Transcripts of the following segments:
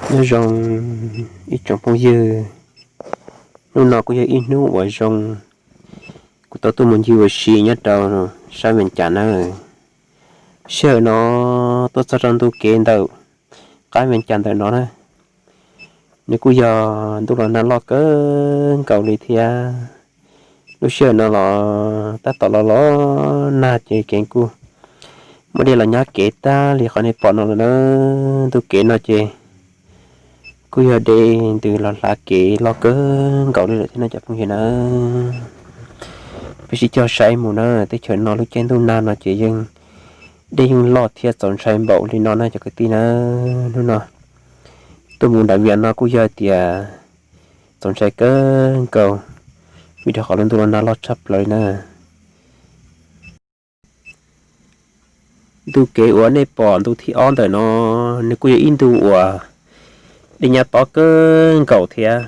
Nyob zoo ib tsoom phooj ywg, hnub no kuj yog ib hnub uas zoo, kuv tau tuaj mus ncig ua si nyob rau sab Vias Cas na. Sij hawm no tuaj txog rau ntu kev ntawm qab Vias Cas ntawm no na, nws kuj yog ntuj los nag loj kawg nkaus li thiab. Lub sij hawm no los tab tom los los nag ces kev kuj muaj dej los nyab kev tag li qhov nej pom no lawm na. Ntu kev no ces kuj yog dej ntws los hlav kev loj kawg nkaus li lawm thiab no cov phooj ywg na. Peb sib cog saib mus na, teb chaws no lub caij ntuj nag no ces yeej dej yeej loj thiab txaus ntshai npaum li no na cov kwv tij na. Hnub no tuaj mus nram Vias no kuj yog tias txaus ntshai kawg nkaus, vim rau qhov lub ntuj los nag loj tshaj plaws li na. Ntu kev uas nej pom ntu thib ob ntawm no, nws kuj yog ib ntu uas dej nyab tob kawg nkaus thiab.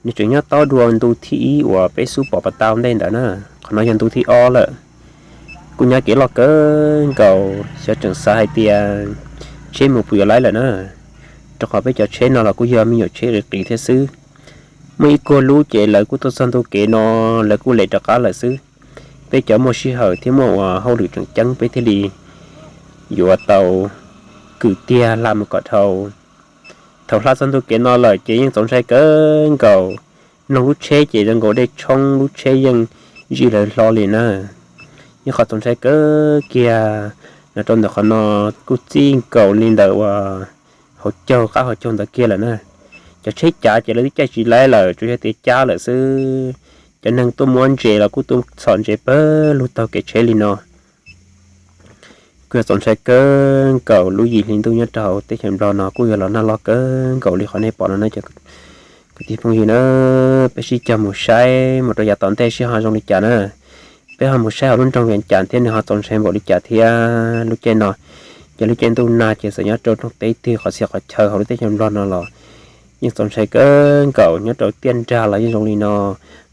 Nws tseem nyob tob dua ntu thib ib uas peb xub pom pas tau ntej ntawd na. Qhov no yog ntu thib ob lawm, kuj nyab kev loj kawg nkaus, xyov tseem xav hais tias tsheb mus puas yuav laib lawm na. Rau qhov peb cov tsheb no los kuj yog me nyuam tsheb qis qis thiab xwb. Muaj ib kuag lub ces lawv kuj tuaj txog ntu kev no, lawv kuj lem rov qab lawm xwb. Peb cov muaj sij hawm thiab muaj ua hauj lwm tseem ceeb peb thiaj li yuav tau kwm tiag hla mus kom dhau. Thaum hla txog ntu kev no lawm ces yeej txaus ntshai kawg nkaus. Mloog lub tsheb ces zoo nkaus dej tshoob lub tsheb yeej zij lawv hlo li na. Yeej qhov txaus ntshai kawg kiag. Los rau ntawm qhov no kuj txij nkaus li ntawm uas hauv caug qab hauv caug ntawd kiag lawm na. Cov tsheb cav ces lawv twb caij tsis laib lawm, tsuas yog tias cab lawm xwb. Cov neeg tuaj muab ntses los kuj tuaj txhom ntses pawg lug taug kev tsheb li no. Kuj yog txaus ntshai kawg nkaus, lub yim hli ntuj nyob rau hauv teb chaws Nplog no kuj yog los nag loj kawg nkaus li qhov nej pom no na cov kwv tij phooj ywg na. Peb sib cog mus saib mus rau yav tom ntej seb ho zoo li cas na. Peb ho mus saib hauv lub nroog Vias Cas thiab nws ho txaus ntshai npaum li cas thiab. Lub caij no ces lub caij ntuj nag ces txawm nyob rau rooj teb twg qhov txhia qhov chaw hauv lub teb chaws Nplog no los yeej txaus ntshai kawg nkaus, nyob rau tiaj nrag los yeej zoo li no.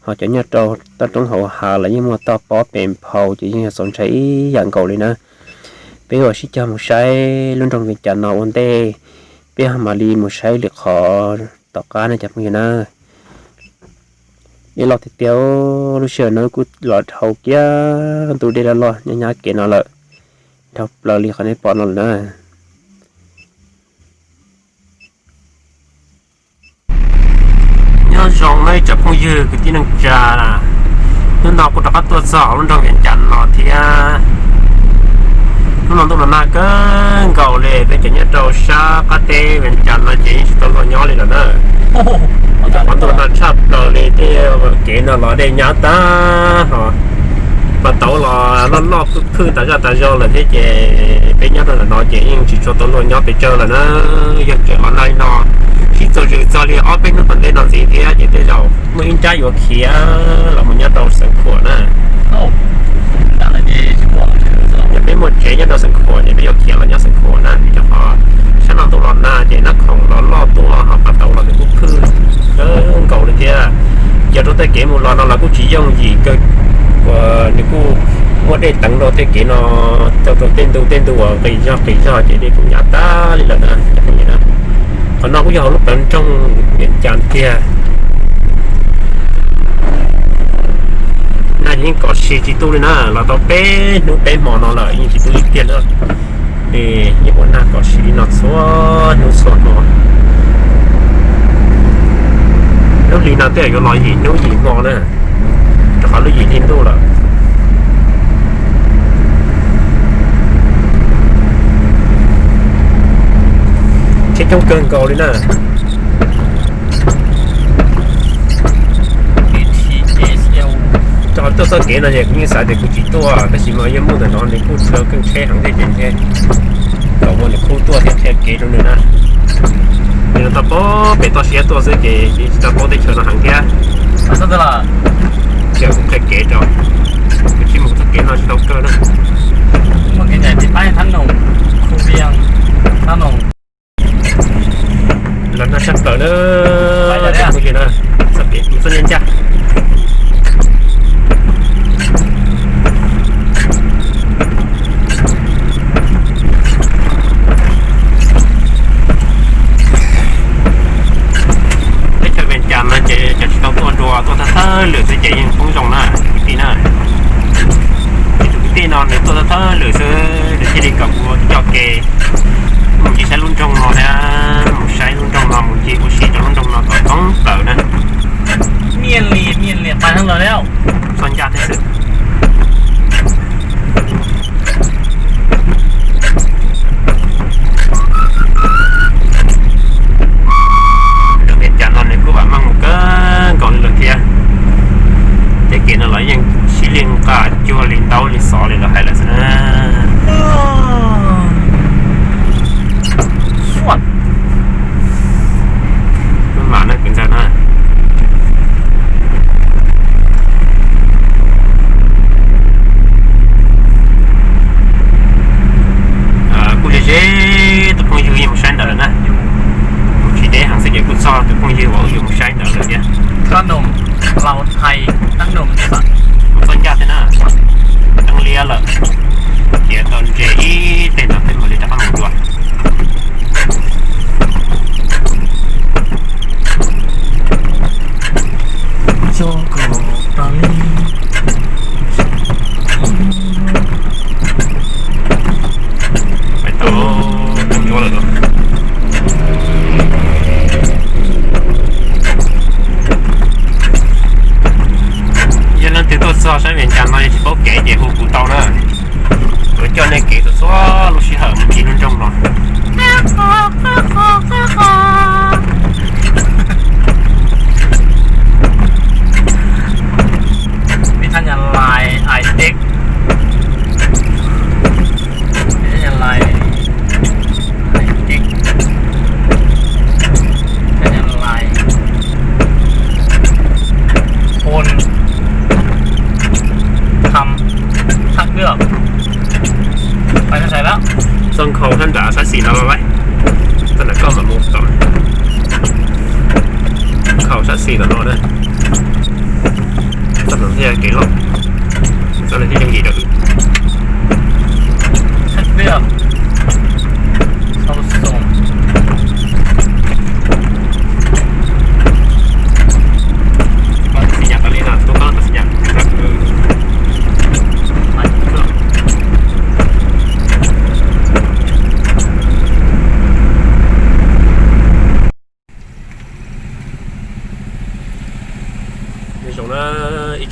Ho cov nyob rau toj roob hauv hav los yeej muaj toj pob pes nphau ces yeej yog txaus ntshai ib yam nkaus li na. Peb ua sib cog mus saib lub nroog Vias Cas no ua ntej, peb ho mam li mus saib lwm qhov tom qab na cov phooj ywg na. Dej loj tiag tiag, lub sij hawm no kuj los dhau kiag ntu dej loj loj nyab nyab kev no lawm, dhau plaws li qhov nej pom no lawm na. Nyob zoo nawb ib tsoom phooj ywg kwv tij neej tsa, hnub no kuj rov qab tuaj txog hauv lub nroog Vias Cas no thiab. Hnub no ntuj los nag kawg nkaus li, peb cov nyob rau sab qab teb Vias Cas no ces yeej tsis tau luag nyob li lawm na. Qhov ntuj nag tshaj plaws li, tej kev no los dej nyab tag hos pas tauv los loj loj phwj phwj tas zaj tas zog lawm thiab ces peb nyob rau ntawm no ces yeej tsis tshua tau luag nyob pes tsawg lawm na. Yog tseem los nag li no sib txuas zws txog li ob peb hnub tom ntej no ntxiv thiab ces tej zaum muaj ib nrab yuav khiav los mus nyob rau Xeev Khuam na. Yog peb muaj tsev nyob rau Xeev Khuam ces peb yuav khiav los nyob Xeev Khuam na, vim rau qhov sab no ntuj los nag ces nab khoom los loj tuaj hos pas tauv los nws kuj phwj kawg nkaus li thiab. Yog rau tej kev mus los no los kuj tsis yooj yim kawg, uas nws kuj muaj dej teev rau tej kev no, rau rau tej ntu tej ntu uas qis zog qis zog ces dej kuj nyab tag li lawm na. Qhov no kuj yog hauv lub plawv nroog Vias Cas tiag. Nag yeej kom si tsis tu li na, los tau peb hnub peb hmo no lawm yeej tsis tu li tiag na. Ces yeej ua nag kom si li no txhua hnub txhua hmo. Lub hli no tej zaum yuav los yim hnub yim hmo na, rau qhov lub yim hli ntuj lawm. Tsheb coob kawg nkaus li na. Rau qhov tuaj txoj kev no ces kuv yeej xav tias kuv tsis tuaj, tab sis mas yeej muaj ntawm no nws kuj tsheb keej tsheb heev thiab ces ntshe kom ua nws kuj tuaj thiab qhia kev rau nws na. Nws tau paub pem toj siab tuaj xwb ces tsis tau paub teb chaws no heev thiab. Ces kuv qhia kev rau, kuv tsis mus txoj kev no tsis tau kawg na. Los nag sab plaws na, kuv txoj kev ncaj ncaj.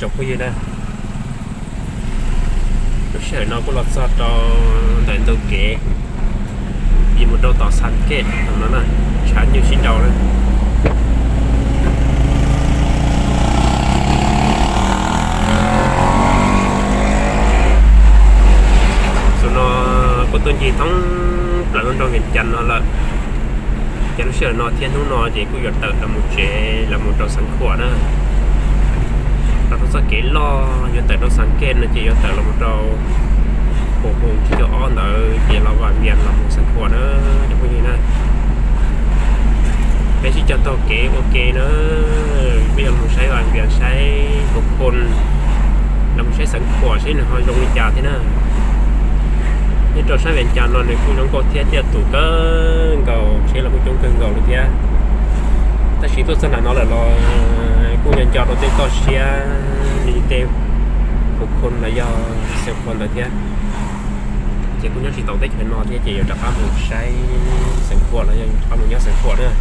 Tsoom phooj ywg na, lub sij hawm no kuj los txog rau ntawm ntug kev yuav mus rau tom Xas Kej no na, tshav nyuj sib nraus na. Xus no kuj tuaj ncig thoob plaws lub nroog Vias Cas no lawm. Ces lub sij hawm no thiab hnub no ces kuj yuav tawm los mus tsev los mus rau Xeev Khuam na. Los rau txoj kev loj yuav tawm rau Xas Kej no ces yuav tawm los mus rau pum hu tsib caug ob ntawd ces los Vas Vias los mus Xeev Khuam na, cov phooj ywg na. Peb sib cog taug kev ua ke na, peb yuav mus saib Vas Vias, saib Pus Khun, los mus saib Xeev Khuam seb nws ho zoo li cas thiab na. Nyob rau sab Vias Cas no nws kuj zoo nkauj thiab tiaj tus kawg nkaus, tsheb los kuj coob kawg nkaus li thiab. Tab sis tuaj txog nram no lawm los kuj nco nco rau tej toj siab, li tej Pus Khun los yog Xeev Khuam ntawd thiab. Ces kuj nyob tsis tau teb chaws no thiab ces yuav rov qab mus saib Xeev Khuam los yog rov qab mus nyob Xeev Khuam na.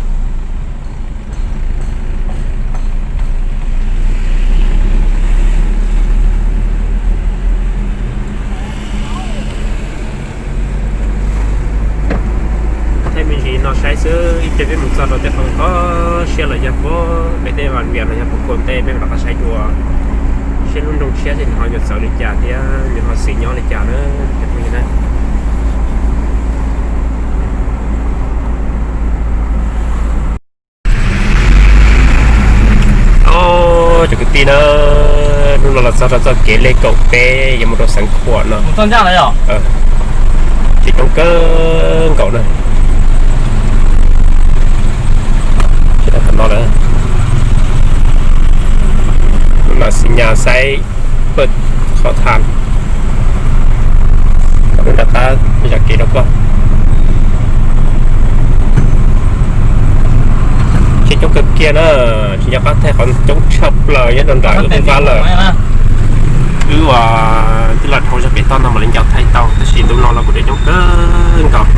Thaij me ntsis no saib xwb, ib pliag peb mus txog rau tej qhov siab los yog puag pem tej Vas Vias los yog Pus Khun tej peb mam rov qab saib dua, seb lub nroog tshiab seb nws ho yuav txawv li cas thiab nws ho xis nyob li cas na, cov phooj ywg na. Os, cov kwv tij na, hnub no los txog rau txoj kev lej kaum peb yuav mus rau Xeev Khuam no. Tsheb coob kawg nkaus na. Tsheb tau qhov no lawm. Hnub no xi nyas saib pawg qhov thas, rov qab zam kev rau koj. Tsheb coob kawg kiag na, tsis nco qab thaij qhov coob tshaj plaws nyob rau nram wb qub qab lawm. Wb uas twb los dhau zog pem toj no mam li nco thaij tau, tab sis ntu no los kuj tseem coob kawg nkaus.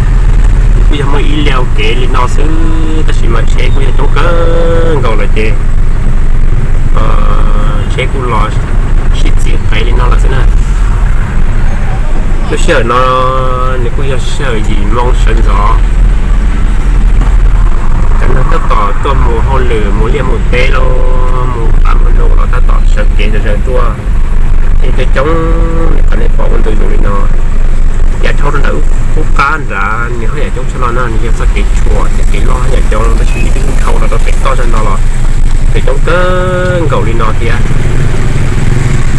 Kuj yog muaj ib liag kev li no xwb, tab sis mas tsheb kuj yog coob kawg nkaus lawm ces tsheb kuj los sib txiv qev li no lawm xwb na. Lub sij hawm no nws kuj yog sij hawm yim moo sawv ntxov. Cov neeg tab tom tuaj mus hauj lwm, mus liaj mus teb los mus pab mus num los tab tom sawv kev sawv sawv tuaj. Tej coob coob, qhov nej pom ua ntu zus li no. Yav dhau rau ntawm qub qab nrad nws haj yam coob tshaj no na, nws yog txoj kev tshuam thiab kev loj haj yam coob, tab sis wb twb dhau los rau pem toj zog no los tseem coob kawg nkaus li no thiab.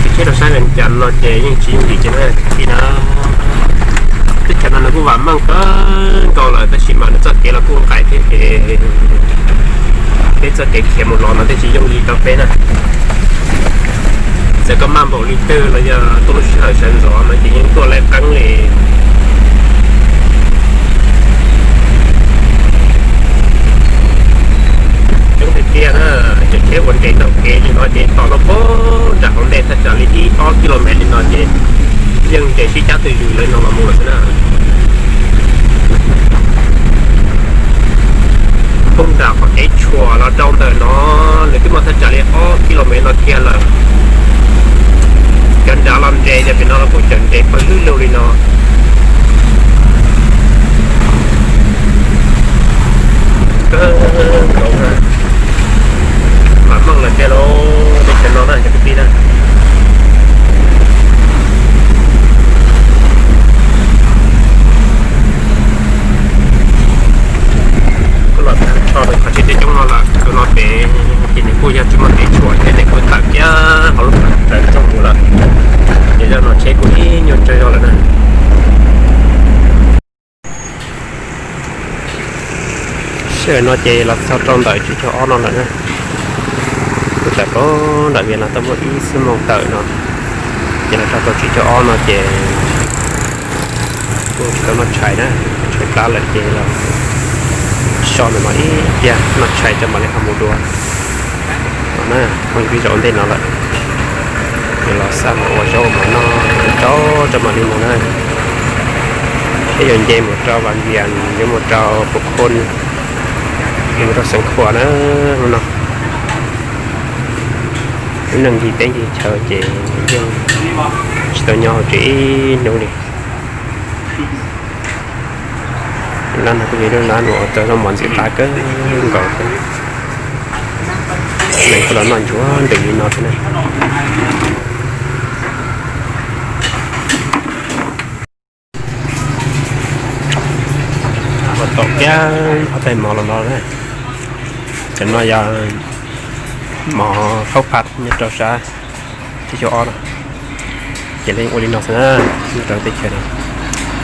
Ces tsheb rau sab Vias Cas no ces yeej tsis yooj yim kiag na kwv tij na. Teb chaws no nws kuj vam meej kawg nkaus lawm tab sis mas nws txoj kev los kuj nqaim thiab ces peb txoj kev khiav mus los no thiaj tsis yooj yim rau peb na. Txawm koj maj npaum li twg los yog tuaj lub sij hawm sawv ntxov no ces yeej tuaj laib qeeb li. Coob tiag tiag na, cov tsheb ua nres ntaus kev li no ces tos no puag nram hauv ntej thaj tsam li ib ob kis lus mev li no ces yeej nres sib cab twj ywm lawv no los mus lawm xwb na. Puag nram qhov kev tshuam los rau ntawm no nws twb muaj thaj tsam li ob kis lus mev no kiag lawm. Cov nrad los nres, cov pem no los kuj tseem nres pawg lug lug li no. Kawg nkaus na, vam meej lawm tiag lauj, teb chaws no na cov kwv tij na. Kuj los tag nrho rau qhov tsheb coob coob no lawm, tus no pem ces nws kuj yog tsis muaj kev tshuam thiab nws kuj tawm kiag hauv lub plawv tsoog mus lawm. Ces zaj no tsheb kuj ib nyuag tsawg zog lawm na. Sij hawm no ces los txog rau ntawm tsib caug ob no lawm na. Kuj tawm rau nram Vias Cas tau muaj ib xuab moos tawm no, ces los txog rau tsib caug ob no ces kuj tsis tau noj tshais na, tshais plab lawm ces los so ntawm no ib pliag noj tshais rau mam li ho mus dua. No na, phooj ywg peb zaum ua ntej no lawm, ces los xa mov ua zaub mov noj rau rau mam li mus na. Peb yuav nce mus rau Vas Vias, yuav mus rau Pus Khun, yuav mus rau Xeev Khuam na, hnub no. Lub neej ncig teb ncig chaw ces yeej tsis tau nyob hauv tsev ib hnub li. Lub lab no kuj yog lub lab uas txawj zaub mov ntxim qab kawg nkaus thiab. Neeg kuj los noj ntsuag ntev li no thiab na. Ua tau kiag ob tais mov los no na. Cov no yog mov khaub phaj nyob rau sab teb chaws ob no. Ces lawv ua li no xwb na, nyob rau teb chaws no.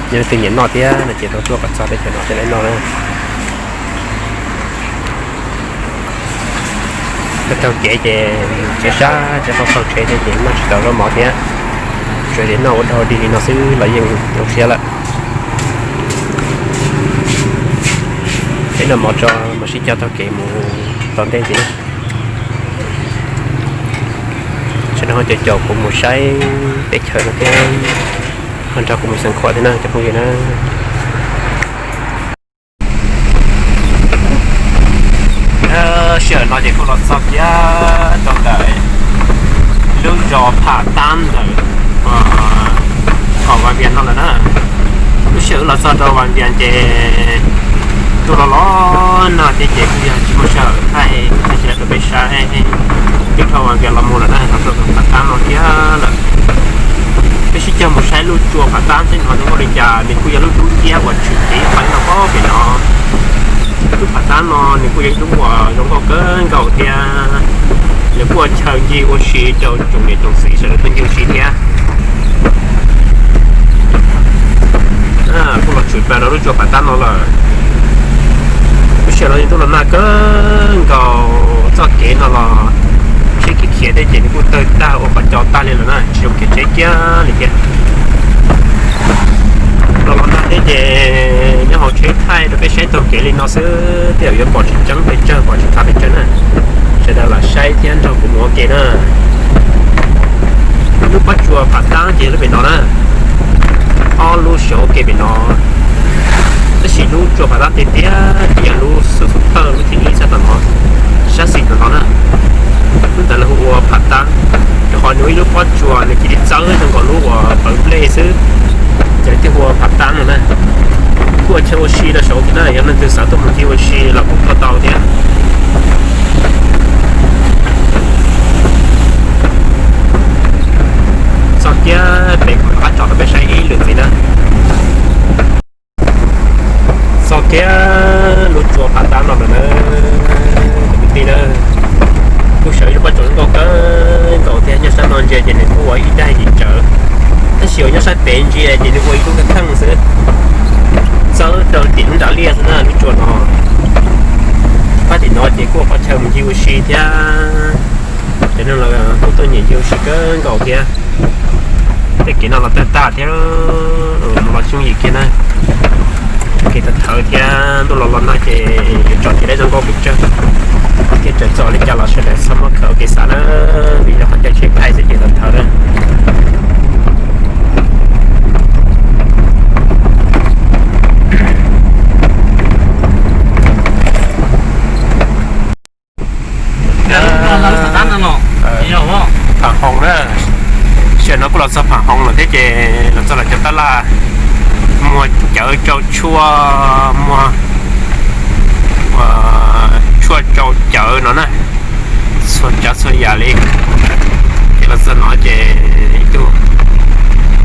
Yog leej twg nyiam noj thiab no ces tau tuaj kom txog teb chaws no thiab lawv noj na. Nyob taug kev ces tsev sab cov qhov qaug tsev thiab ces noj tsis tau zaub mov thiab. Tsuas tias noj ua dog dig li no xwb los yeej zoo siab lawm. Peb noj mov tso mas sib cog taug kev mus tom ntej ntxiv na. Sawv daws ho caum caum kuv mus saib teb chaws no thiab, ho nrog kuv mus xeev khuam thiab na cov phooj ywg na. Sij hawm no ces kuj los txog kiag rau ntawm lub zos Pham Tab ntawm Vam Vias no lawm na. Lub sij hawm wb los txog rau Vam Vias ces ntuj los los nag thiab ces kuj yog tsis muaj sij hawm thaij tsis tau rau peb saib. Twb dhau Vam Vias los mus lawm na, los rau Pham Tab no kiag lawm. Peb sib cog mus saib lub tsua Pham Tab xwb no nws ua li cas, nws kuj yog lub dub nciab uas tshwm cev ib qho no pob pem no. Lub Pham Tab no nws kuj yog ib lub uas zoo nkauj kawg nkaus thiab. Nws kuj ua chaw ncig ua si rau tsoom niam tsoom txiv sawv daws tuaj ncig ua si thiab. Kuj los tshwm plaws rau lub tsua Pham Tab no lawm. Lub sij hawm no ntuj los nag kawg nkaus, txoj kev no los tsheb khiav khiav thiab ces nws kuj tawg tag ua qhov co tag li lawm na, tsis zoo khiav tsheb kiag li thiab. Los los nag thiab ces nyob hauv tsheb thaij rau peb saib taug kev li no xwb, tej zaum yuav pom tsis tseeb pes tsawg, pom tsis tau pes tsawg na. Sawv daws lam saib thiab nrog kuv mus ua ke na. Lub pob tsuas Pham Tab ces lub pem no na, ob lub xyov ua ke pem no. Tab sis lub tsua Pham Tab tiag tiag ces yog lub xub thawj lub thib ib sab tom no, sab xis tom no na. Lub ntawd lawv hu ua Pham Tab, rau qhov nws ua ib lub pob tsuas nws cia li txawb zoo nkaus lub uas pawv nplej xwb, ces lawv thiaj hu ua Pham Tab no na. Kuj ua chaw ua si rau saud thiab na, yog leej twg xav tuaj mus ncig ua si los kuj tuaj tau thiab. Txog kiag pem kuv rov qab tso rau peb saib ib lwm ntxiv na. Txog kiag lub tsua Pham Tab no lawm na, kwv tij na. Kuj xyaum ib lub pob tsuas zoo nkauj kawg nkaus thiab, nyob sab no ntsia ces nws kuj ua ib daim yim tsawv, tab sis uas nyob sab pem ntsia ces nws ua ib lub kheej xwb, txawb rau tim lub nram liaj xwb na lub tsua no. Pab tim no ces kuj ua qhov chaw mus ncig ua si thiab, cov neeg los kuj tuaj nyiam ncig ua si kawg nkaus thiab. Tej kev no los tawg tag thiab, mus los tseeb yim kiag na. Kev thawv thawv thiab ntuj los los nag ces yuav tso kev deb zoo nkauj pes tsawg, thiab txawm txog li cas los sawv daws txhob muab khaws ua kev xav na, vim yog qhov chaw tsheb thaij xwb ces thawv thawv na. Pham Hoo na, sij hawm no kuj los txog Pham Hoo lawm thiab ces los txog lawv cov tab laj muag cawv rau tshuaj, muag tshuaj rau cawv no na, txhua tsav txhua yam li. Ces los txog no ces ib tug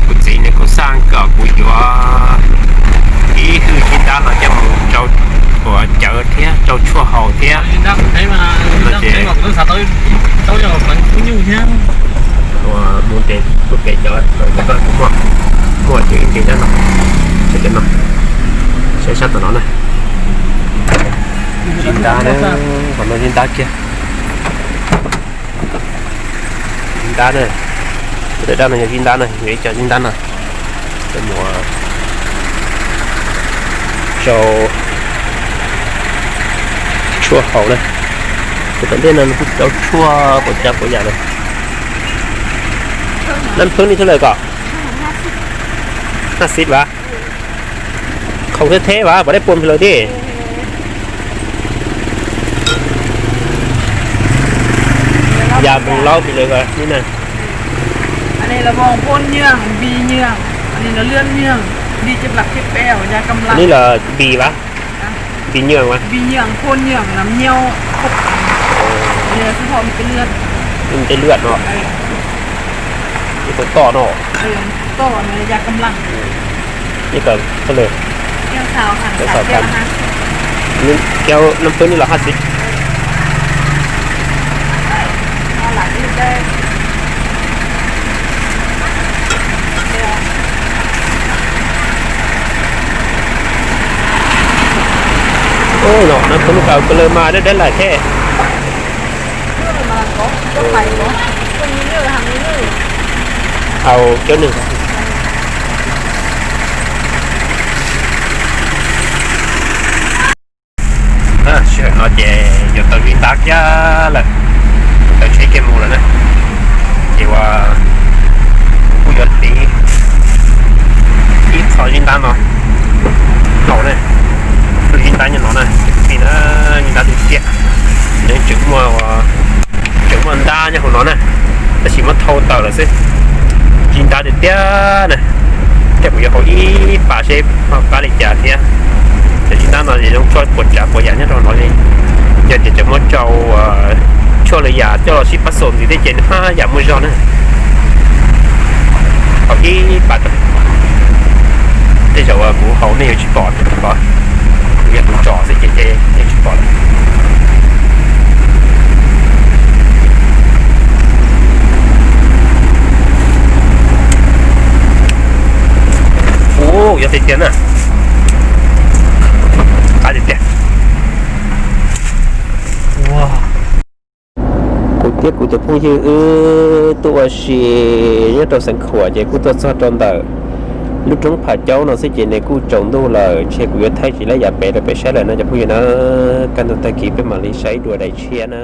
kuv txiv nws kuj xaj kom kuv yuav ib hwj cib ntab no coj mus rau cawv thiab rau tshuaj haus thiab. Ces mus ntes kuj pem cov, kuv muaj cov ib ntes dab no, cov no, saib sab tom no na. Cib ntab na, qhov no cib ntab kiag. Cib ntab na, daim dab no yog cib ntab na, yog ib co cib ntab no. Coj mus rau tshuaj haus na. Ces tom ntej no nws kuj rau tshuaj quav tsav quav yam na. Nab phwb nej thub lawm kom naj xib vas, khoom theb theb vas pom dej pua nplig lawm thiab. Yas Npis Laub Npis Lwm ni na. Npis Nyiaj, Npis Nyiaj, Npis Peb, Npis Nyiaj, Npis Nyiaj, Npis Nyiaj, Npis Nyiaj no. Tus tom no. Ib tawm, ib tawm, ib tawm, năm mươi ni los hab xwb. Ub, no peb lub kaus ko lawm mas dawb dawb lawm thiab. Au, cov nws. Sij hawm no ces yuav tau zib ntab kiag lawm, tau tsheb kiag mus lawm na. Ces uas kuv kuj yuav hliv ib qho zib ntab no rau na. Lub zib ntab nyob no na, zib ntab tiag tiag, nws tseem muaj, tseem muaj ntab nyob hauv no na, tab sis muab thau tawm lawm xwb. Zib ntab tiag tiag na. Thiab kuv yuav hau ib pas seb ho pab li cas thiab. Cov zib ntab no ces zoo tso puas tsav puas yam nyob rau no li. Yog tias tseem muab tsau tshuaj lwm yam coj los sib pab xom ntxiv thiab ces nws haj yam muaj zog na. Hau ib pas rau. Tej zaum kuv hau nej yuav tsis pom, kuv yog tus tsom xwb ces nej tsis pom lawm. Ub, yog tiag tiag na. Qab tiag tiag. Kuv thiab kuv cov phooj ywg wb tuaj ua si nyob rau Xeev Khuam ces kuj tuaj txog rau ntawm lub roob Pham Caub no xwb ces nws kuj tsaus ntuj lawm, ntshe kuv yuav thaij tsis lawm yav pem rau peb saib lawm no cov phooj ywg na. Kaj ntug tag kis peb mam li saib dua daim tshiab na.